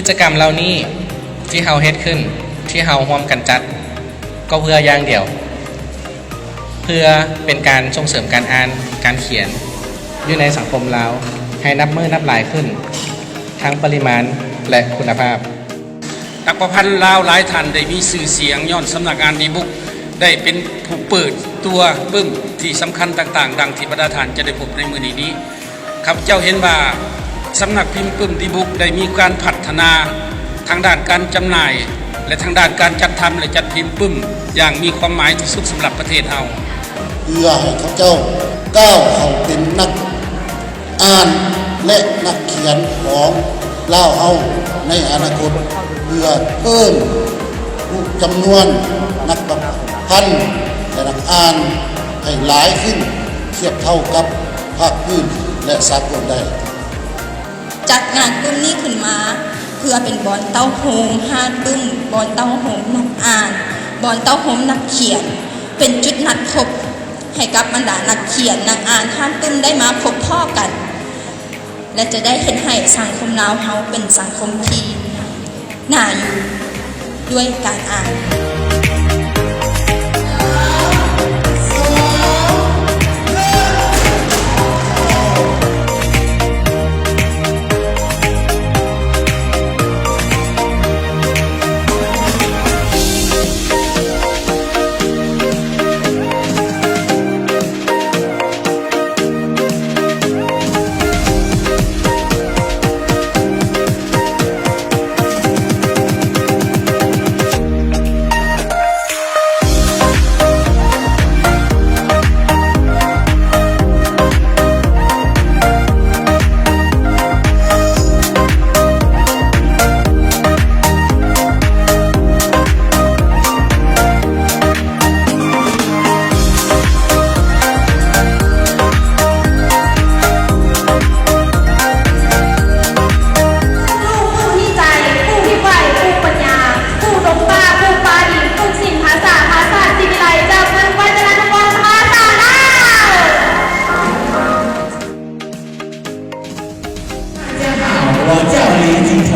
ກິດຈະກຳເຫຼົ່ານີ້ທີ່ເຮົາເຮັດຂຶ້ນ, ທີ່ເຮົາຮ່ວມກັນຈັດ, ກໍເພື່ອຢ່າງດຽວ, ເພື່ອເປັນການສົ່ງເສີມການອ່ານ, ການຂຽນຢູ່ໃນສັງຄົມລາວ ໃຫ້ນັບມື້ນັບຫຼາຍຂຶ້ນ, ທັງປະລິມານ ແລະ ຄຸນນະພາບ. ນັກປະພັນລາວຫຼາຍທ່ານໄດ້ມີຊື່ສຽງຍ້ອນສຳນັກອ່ານດີບຸກ ໄດ້ເປັນຜູ້ເປີດຕົວປຶ້ມທີ່ສຳຄັນຕ່າງໆ ດັ່ງທີ່ບັນດາທ່ານຈະໄດ້ພົບໃນມື້ນີ້ນີ້. ຂ້າພະເຈົ້າເຫັນວ່າສຳນັກພິມປຶ້ມດີບຸກໄດ້ມີການພັດທະນາທາງດ້ານການຈຳໜ່າຍ ແລະ ທາງດ້ານການຈັດທຳ ແລະ ຈັດພິມປຶ້ມຢ່າງມີຄວາມໝາຍທີ່ສຸດສຳລັບປະເທດເຮົາ. ເພື່ອໃຫ້ຂ້າພະເຈົ້າກ້າວເຂົ້າເປັນນັກ ອ່ານ ແລະ ນັກຂຽນຂອງລາວເຮົາໃນອະນາຄົດ ເພື່ອເພີ່ມຈຳນວນນັກປະພັນ ແລະ ນັກອ່ານໃຫ້ຫຼາຍຂຶ້ນ ທຽບເທົ່າກັບພາກພື້ນ ແລະ ສາກົນໄດ້. ຈັດງານປຶ້ມນີ້ຂຶ້ນມາ ເພື່ອເປັນບ່ອນເຕົ້າໂຮມຮ້ານປຶ້ມ, ບ່ອນເຕົ້າໂຮມນັກອ່ານ, ບ່ອນເຕົ້າໂຮມນັກຂຽນ, ເປັນຈຸດນັດພົບ ໃຫ້ກັບບັນດານັກຂຽນ, ນັກອ່ານ, ຮ້ານປຶ້ມໄດ້ມາພົບພໍ້ກັນ ແລະ ຈະໄດ້ເຮັດໃຫ້ສັງຄົມລາວເຮົາເປັນສັງຄົມທີ່ໜ້າຢູ່ດ້ວຍການອ່ານ. ລູກຜູ້ມີໃຈ, ຜູ້ມີໄຫວ, ຜູ້ປັນຍາ, ຜູ້ດົງປ່າ, ຜູ້ປ່າດິນ, ຜູ້ສິ້ນພາສາ, ພາສາສີວິໄລ, ຈາກເມືອງກວນຈະນະນະຄອນ ພາສາລາວ. 大家好，我叫李景腾，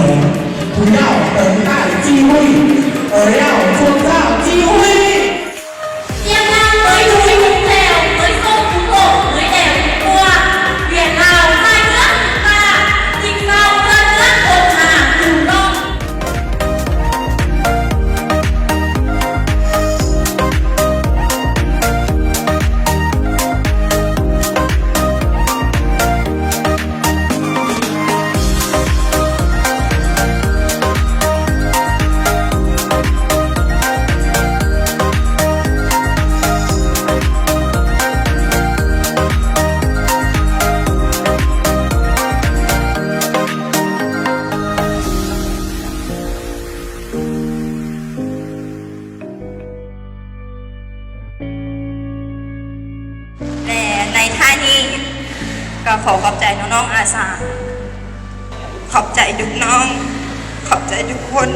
不要等待机会，而要创造机会。 ແລະ ໃນທ້າຍນີ້ກໍຂໍຂອບໃຈນ້ອງໆອາສາ, ຂອບໃຈທຸກນ້ອງ, ຂອບໃຈທຸກຄົນ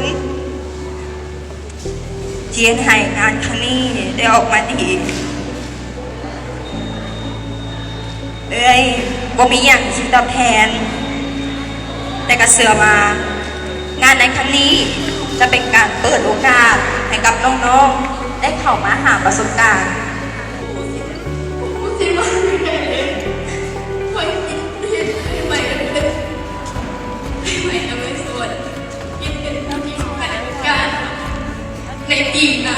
ທີ່ເຮັດໃຫ້ງານຄັ້ງນີ້ໄດ້ອອກມາດີ. ເອື້ອຍບໍ່ມີຫຍັງຊິຕອບແທນ, ແຕ່ກໍເຊື່ອວ່າງານໃນຄັ້ງນີ້ຈະເປັນການເປີດໂອກາດໃຫ້ກັບນ້ອງໆໄດ້ເຂົ້າມາຫາປະສົບການ. ໃນປີໜ້າ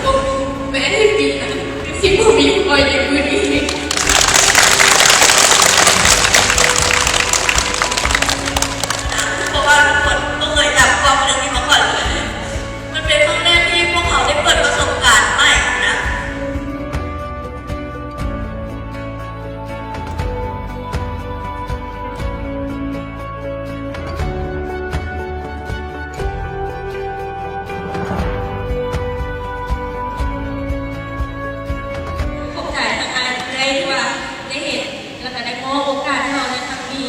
ບໍ່ຮູ້ແມ້ໃນປີໜ້າ ຊິບໍ່ມີຂ້ອຍໃນມື້ນີ້ ເພາະວ່າທຸກຄົນບໍ່ເຄີຍຈຳຄວາມເລື່ອງນີ້ມາກ່ອນເລີຍ. ມັນເປັນຄັ້ງແລກທີ່ພວກເຮົາໄດ້ເປີດປະສົບການໃໝ່ນະ. ຂອບໃຈທາງອ້າຍເອື້ອຍທີ່ວ່າໄດ້ເຫັນ ແລ້ວກໍໄດ້ມອບໂອກາດໃຫ້ເຮົາໃນຄັ້ງນີ້.